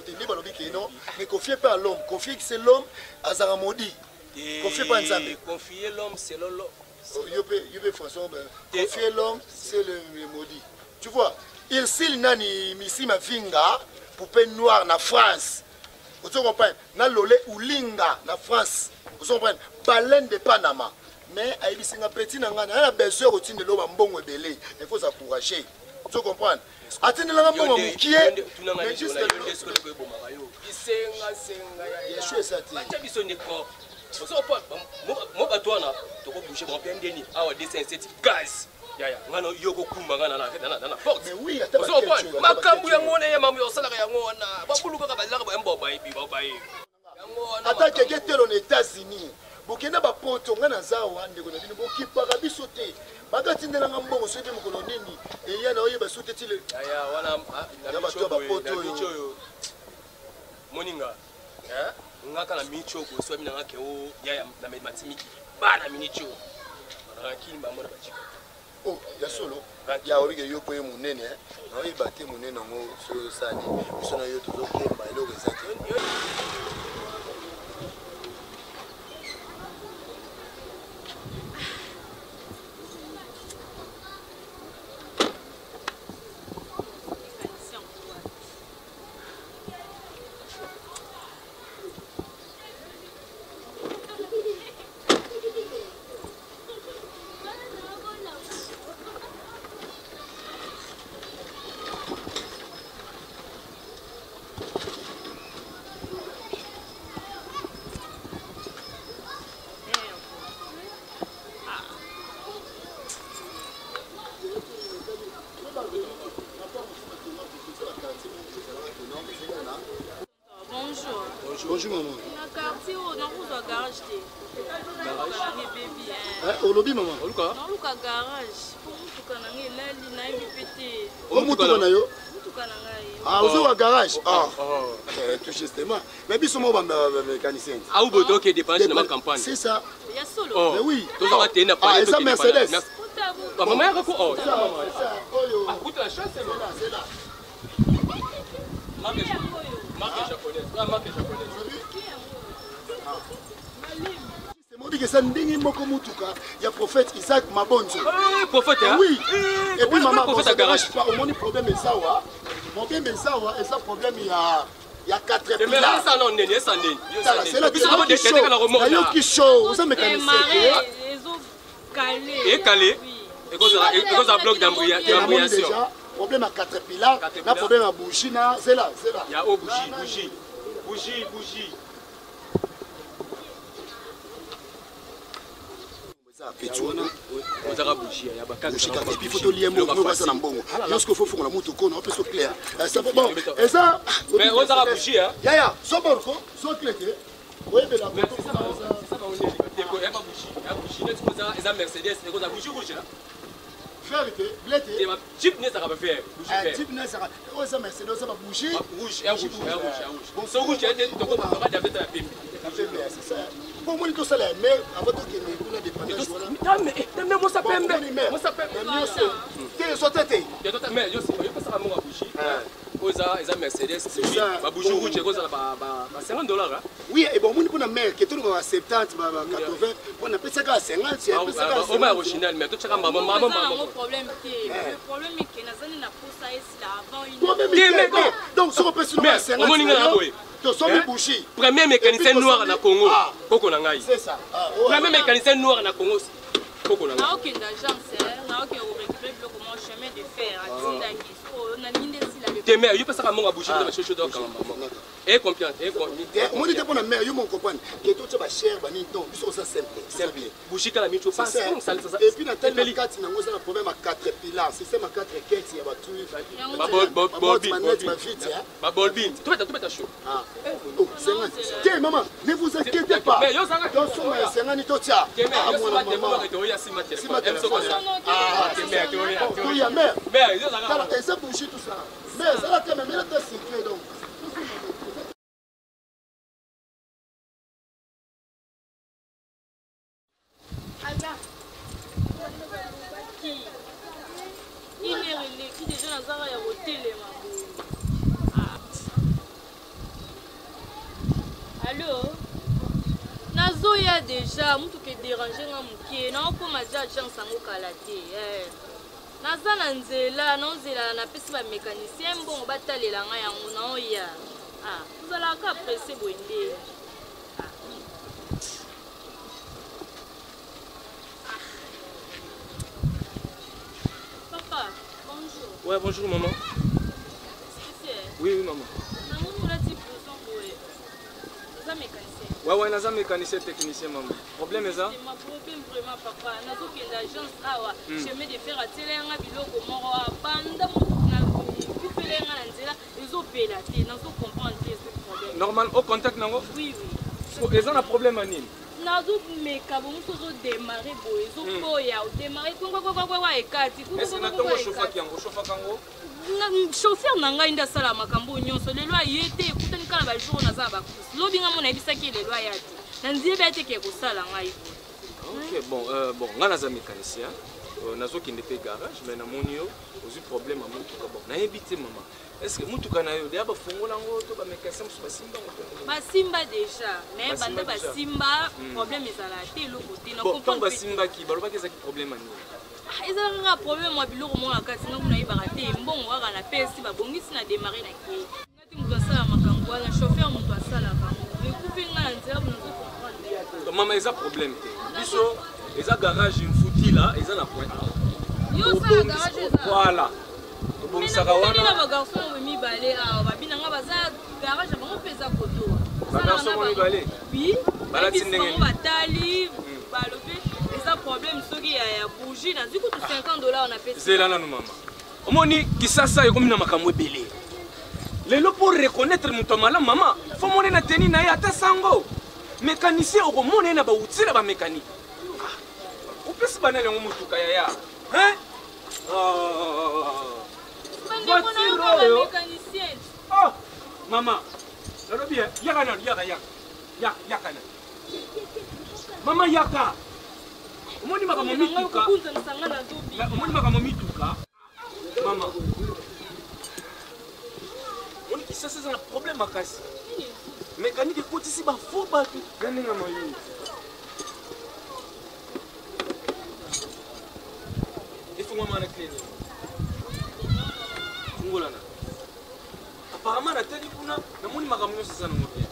yango te. Nde balobi ke non, mais confier pas à l'homme, confier que c'est l'homme azalaka maudit. Confier pas Nzambe. Confier l'homme c'est l'homme. Oh, yo pe yo pe François ben, confier l'homme c'est le, le maudit. Tu vois, Ursule nani Missy Mavinga, poupée noire na France. Ozo comprendre? Na Lole Ulinga na France. Ozo comprendre? Baleine de Panama. Mais ayebisi nga petit na nga na besoin kotindela ba mbongo ebele. Il faut s'encourager. Ozo comprendre? Atindela nga mbongo mukie. Mais jusque bisenga senga ya Yeshua eza te. Batia biso nde corps. Ozo comprendre? Mo bato wana toko bouger bango mpe ndeni awa 207 gaz. Yaya nga na yo kokumba nga na na na porte. Mais oui, ata Ozo comprendre? Makambo yango wana ya mamu osalaka yango wana. Babulu kaka balaka ba mbo bayebi ba baye. Yango wana. Ata keke telo na États-Unis. Bokenda ba poto nga naza awa ndeko na bino bokipaka biso te. Bakatindelanga mbongo soki mpe mokolo nini eya na oyeba soki te tile. Yaya wana na bato ya bapoto oyo. Moninga eh nga kaka na miniti oyo boye soki nanga ke o yaya na matimiki ba na miniti oyo rankine bango na bajika. Oh, ya solo ya obike yo mpo ye monene naoyeba te monene yango soki osali biso na yo tozokemba eloko eza te. Bonjour. Bonjour maman. Na quartier oyo nakozwa garage te. Garage? Ebebi. Eh, olobi maman. Oluka? Naluka garage po motuka na ngai elali nayebi pe te. O motuka na yo? Motuka na ngai. Ah, ozoka garage. Ah. Eh, tout justement. Mais biso mo ba mécanicien. Ah, ou boto ke dépendance na ma campagne. C'est ça. Ya solo. Oh. Mais oui. Tozaka te na Ah, eza Mercedes. Ba maman yaka ko oh. C'est ça, maman, c'est ça. Oyo. Ah, kuta la chance C'est là, c'est là. Marque marque japonaise. La marque japonaise. Mobiki eza ndenge moko mutuka ya prophète Isaac Mabonzo. Eh, prophète hein? Oui. Eh, Et puis maman, prophète à garage. Pas omoni problème ezawa. Problème ezawa eza problème ya ya quatre Mais pillars. ça non nene, ça nene. Tala, c'est là Biso ko décréter la remorque. Nayoki show, oza mécanicien. Ezo calé. Et calé. Ekozala bloc d'embrayation. Déjà, problème à quatre pillars, na problème à bougie na zela zela. Ya o bougie, bougie. Bougie, bougie. Ozaka bougie ya bakaka. Bougie kaka et puis faut tolia mbongo no basa na mbongo. Lorsque faut fongola mutu kono opesa clair. Ça va bon. Eza Mais ozaka bougie hein. Yaya, zo borko, zo clé te. Oyebela koto. Ça va on est. Ya ba bougie, ya bougie net koza eza Mercedes, ekoza bougie rouge là. Vert te, bleu te. Jeep ne ezalaka ba vert, bougie vert. Jeep ne ezalaka oyo eza Mercedes, oyo eza ba bougie rouge, ya rouge, ya rouge, ya rouge. Bon, so rouge ya toko toko ya beta ya pembe. Pembe, c'est ça. Bon, moni tosala ya mer avant tokende kuna dépendance wana. Tame, tame mosa pembe. Mosa pembe. Nyonso. Te, so te te. Ya tota mais yo yo pesaka mongo bougie. Oyo eza Mercedes, ba bougie rouge ekozala ba ba 50 dollars hein. Oui, et bon, moni pona mer ke toloba ba 70 ba 80 pona pesaka 50, pesaka. Oma original mais totiaka mama mama mama. Problème te. Le problème est que nazali na posa esila avant une. Problème te. Donc soko pesi no 50. Omoni nga na boye. Tosombi bougie. Premier mécanicien noir na Congo. Koko na ngai. C'est ça. Premier mécanicien noir na Congo. Koko na ngai. Naokende agence, naokende korécupérer biloko mo chemin de fer atindaki. Nalingi nde esila. Te mais yo pesaka mongo ya bougie na ba shosho dokanga mama. Et confiance, et confiance. Omoni te mpona mare yo moko comprendre ke totya bachere banini donc biso oza simple simple. Bougie kala micho passe comme ça ça. Et puis na tali na kati nango eza na problème ya 4 pillars, système ya 4 kete ya batu. Ba bobi, ba vite hein. Ba bolbin. Tobeta chaud. Ah. Oh, 50. Te maman, ne vous inquiétez pas. Mais yo zanga. Donc soma ya 50 totia. Ah mwana maman. Sima téléphone. Ah, te mère, te mère. To ya mère. Mère, yo zanga. Tala, eza bougie tout ça. Mais ça la te mais là secret donc. Ada. Ki. Une heure eleki deja nazaka ya kotelema boye. Allo nazoya deja mutuka ederange nga moke naokoma ja agence yango kala te eh. Naza na nzela naozela napesi ba mécanicien mbongo batalela nga yango naoya ah, ozalaka presse boye nde ah. Papa, bonjour. Ouais, bonjour maman. Oui, oui maman. Namoni olati blouson boye. Oza mécanicien? Ouais, ouais, naza mécanicien technicien maman. Problème eza? Ma problème vraiment papa. Nazokende agence awa. Hmm. Chemin de fer atiela yanga biloko moko banda na kufela yanga na nzela ezopela te. Nazo comprendre te ce problème. Normal au contact nango? Oui, oui. Eza na problème ya nini? Nazomeka bongo soki ozodemare boye ezoboya odemare kwekwekwekwa ekati. Na ntongo oshofaki yango, oshofaka yango? Chauffeur na ngai nde asala makambo oyo nyonso. Lelo aye te, ekutani kaka na bajour naza na bacourse. Lobi ngai mo nayebisaki ye lelo aya te, na nziebi aya te ke kosala ngai boye. Ok, bon, bon, ngai naza mécanicien, nazokende mpe garage, mais namoni yo ozwi problème ya motuka. Bon, nayebi te mama, est ce que motuka na yo deya bafongola yango to bamécanicien mosusu basimba yango to ndenge? Basimba déjà, mais Basimba banda déjà. Basimba, problème ezala te, eloko te na Bon, ntango comprendre pe te. basimbaki, balobaki ezalaki problème ya nini? Ah, ezalaka kaka problème ya biloko moko na kati, nga kuna nayebaka te. Mbongo kaka napesi, babongisi, na démarre na kei. Nga te moto asala makambo wana, chauffeur moto asalaka yango. Ekufi nga na nzela, nazo comprendre. Donc, mama, eza problème te, biso eza garage Mfutila, eza na point awa. Yo osala garage eza? Voilà, tobongisaka wana wana. Ba garçon oyo mibale awa babina nga baza garage ya bango mpe eza kotoa. Ba garçon oyo mibale? Oui. Balati Bayebisi ndenge bango nini? batali, balobi eza problème soki ya bougie. Nazwi kutu 50 $ napesi. Zela nanu mama, omoni Kisasa ekomi na makambo ebele lelo. Mpo reconnaître moto ya malamu, mama, fo mone na teni na ye. Ata sango mécanicien, okomona ye na baoutil na bamécanique. Ah, opesi banani yango motuka yaya, hein? Ah. Bandeko na yo Voiture oyo. bamécanicien. Oh, mama, nalobi ye, yaka nanu, yaka, yaka, yaka, yaka nanu mama, yaka. Omoni makambo mituka? Kokunzanisa nga, nazobi. Omoni makambo mituka, mama? Omoni Kisasa eza na problème makasi, mécanique ekotisi bafaux bato ya ndenge mayulu. Efungwama na clé, fungolana. Apparemment natali kuna, namoni makambo nyonso eza nango bien,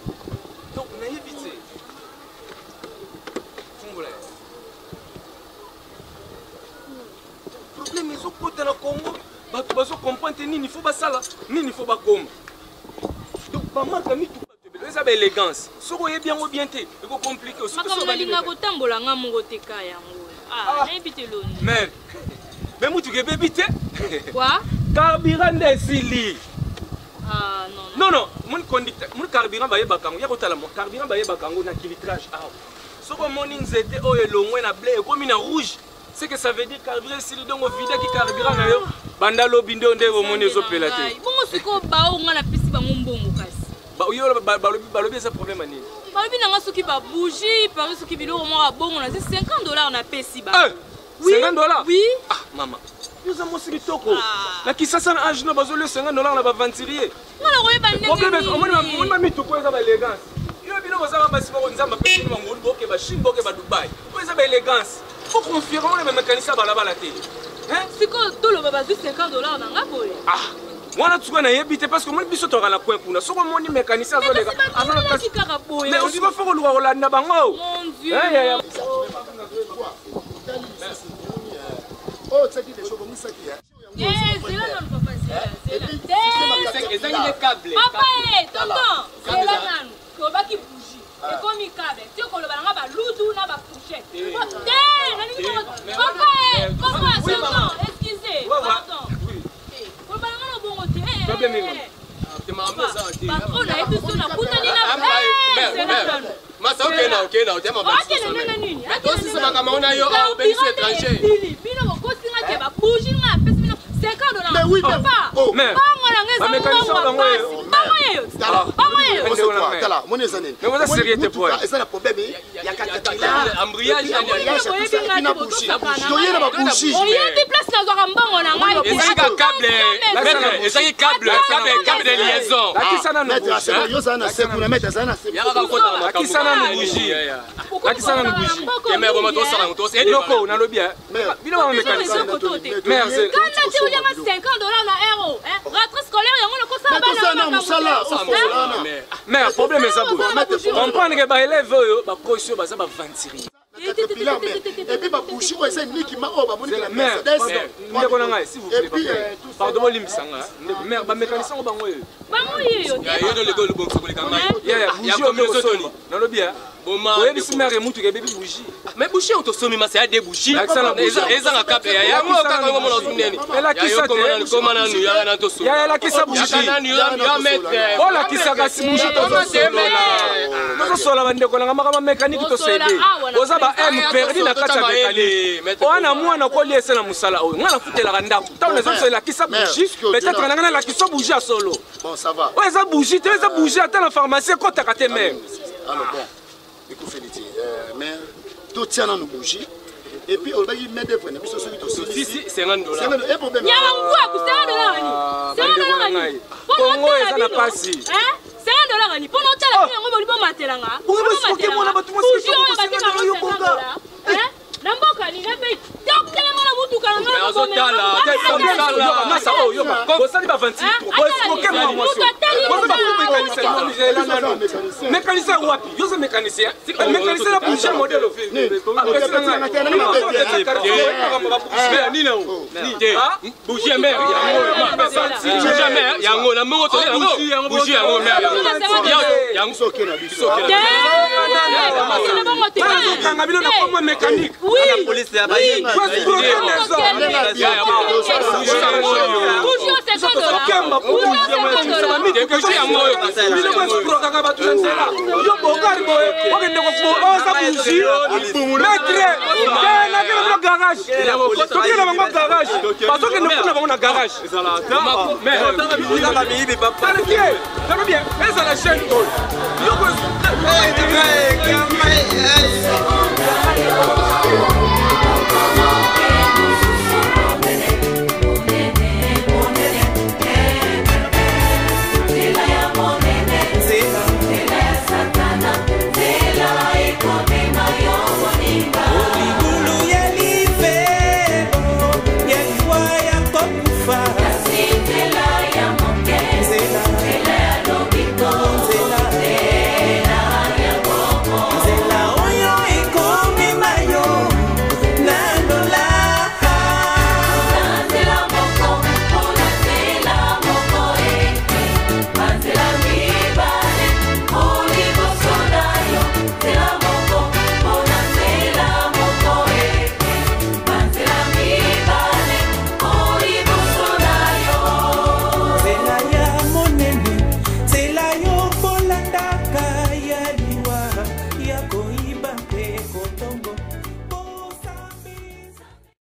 donc nayebi te. Fungola ya problème ezokota na Congo, bato bazocomprendre te nini fo basala, nini fo bakoma. Donc bamarque ya mituka bato ebele eza baélégance, soki oyebi yango bien te, ekocompliquer. Makambo nalinga kotambola nga moko te ka yango. Ah. Ah, nayebi te loni. Mais mutuka ebebi te. Quoi? Carburant nde esili. Ah, non, non. Non, non, moni conducteur, moni carburant bayebaka yango ya kotala mo carburant, bayebaka yango na kilométrage awa. Soki omoni nzete oyo elongwe na bleu ekomi na rouge, c'est que ça veut dire carburant esili. Donc ovidaki carburant na yo banda lobi, nde nde omoni ezopela te. Bongo sikoyo bao nga napesi bango mbongo kasi? Yo balobi eza problème ya nini? Balobi nanga soki babougie pari, soki biloko moko ya bongo, nazwi 50 $ napesi ba. Eh, Oui, 50 $? Oui. Ah mama, yo oza mwasi kitoko. Ah. Na Kisasa na age no bazolia 50 $ na baaventurier. Nga na koyeba Problème ndenge omoni nini? bamituka oyo eza baélégance. Yo bino boza basi moko, Nzambe apesi bino bangolu, boke baChine, boke baDubai, oyo eza baélégance. Fo confier wana bamécanicien ya balabala te. Hein? Sikoyo toloba bazwi 50 $ na nga boye? Ah, wana tuka nayebi te, parce que omoni biso tokaka na coin kuna, soki omoni mécanicien azoleka aza na kasi kaka boye. Mais osiko fo koluka kolanda bango. Mon Dieu. Eh, ya, ya. Otali lisusu, omoni oyo otiaki deja, obongisaki. Eh, zela nanu papa, zela, zela. Te. Ezangi nde câble. Papa e tonton, zela nanu. Tolobaki bougie ekomi câble, ti koloba nanga balutu na bafourchette te. Nalingi papa e papa, tonton, excusez, pardon. Koloba nanga na bongo te. Problème nini? Patron, nayebi so nakutani na zela nanu. Masa, okenda, okenda otema. Okende ndenge nini? Tosisa makambo na yo awa, obengisi étranger. Bino bokosinga te, babougie nga apesi bino 50 $. Mais oui, mais- Papa, oh. Mais- mbongo nanga eza Bamécanicien mbongo bango ya oyo. pasi. Mbongo yeyo, mbongo yeyo. Mais- Ose tala, moni eza nini? Mais oza Omoni sérieux te, mutuka point. eza na problème ya caterpillar. Embrayage, embrayage, boyebi tout ça, et puis na nga te, bougie. bozosakana. Toye na babougie. Oyebi place Place nazwaka mbongo na ngai te. Ezalaki ka câble, maître, ezalaki câble, câble, câble de liaison. Lakisa nanu Maître, bougie. asema, yo ozala na se kuna, maître, azala na se. Yaka kaka kota na makambo. Lakisa nanu bougie. Ya, ya. Lakisa nanu bougie. Te, mais vraiment, tosala yango, tosala. Eloko nalobi eh. Mère. Bino ba mécanicien. Mère, c'est- Kanda te olianga 50 $ na euro, hein? Rentrée scolaire yango nakosala. Mais tosala na mosala, Osala, wana. mais- Mère, problème eza boye. Maître, Comprendre que ba élève oyo bakosi oyo baza ba aventurier. Caterpillar, mais. Et puis, babougie oyo eza nikima oyo bamoniki na Mère, Mercedes. pardon, ndeko na ngai, s'il vous plaît, Et puis, papa. tout ça. Pardon, bolimbisa nga. Ndeko, mère, ba mécanicien ngo bango oyo. Bango yeyo te. Ya, yo nde leko lobongisa koleka ngai. Ya, ya, Ya, bougie oyo combien osomba. toni? Nalobi eh. Boma, Oyebisi ndeko. mère emutuka ebebi bougie. Mais bougie oyo tosomi masa ya de bougie. Lakisa na bougie. Ezanga câble ya yango Lakisa kaka na yango mona bougie. osuneni. Elakisa Ya yo te. koma nanu, koma nanu, yaka nanu tosola. Ya, elakisa Yaka bougie. nanu, ya maître. Olakisaka si bougie. Koma te, maître. Tozosola bandeko nanga makambo mécanique. Tosola Tosede awa na oza ba m Aya, perdu na kati ya tosa mécanique. maître. Wana mwana kolia ese na mosala oyo ngai nafutelaka ndako ntango nazobiso elakisa Mère, bougie. sikoyo, Peut-être tuna- na ngai nalakisa bougie ya solo. Bon, ça va. Oyo eza bougie te, oyo eza bougie ata na pharmacie ekɔtaka te, mare. Alors bon, ekufeli te. Mais totia nanu bougie et puis olobaki main d'œuvre na biso soki Si, si, 50 $. E problème. Nyama ngwaku, 50 $ ani? Bandeko 50 $ na ani? ngai. Mpona Kongo otala eza na bino, pasi. hein? 50 $ ani mpona otala bino yango boli bomatelanga? Oyo basikoki mwana bato mwasi bougie oyo kitoko, batekaka 50 yo 50 bonga. dollars, hein? Na mboka nini mpe tokelema na mutuka na ngai? Mais azotala, Yoka, Yoka. masa oyo, yoka, bosali ba 23 boesikoke mwa mwasi. Boza ba mécanicien, mécanicien wapi? Yo oza mécanicien, mécanicien na bougie modèle apesi na ngai Nini yango? Te, bougie ya mère, yango, bougie ya mère, yango, na moko toza yango. Bougie yango, mère, yango. Yango. Biso oke na biso. Nazokanga bino na komwa mécanique. Oui. Polisi ya bayibi. Boescroquer maison. Okemba. Bougie yango oyo. Bino boescroquaka bato na nzela. Yo bogari boye okende oza bougie, maître. Nakende bino garage, tokende bango garage, bazokende kuna bango na garage. Eza bamiyibi, papa. Talkie nalobi ezala chaîne oyo yo.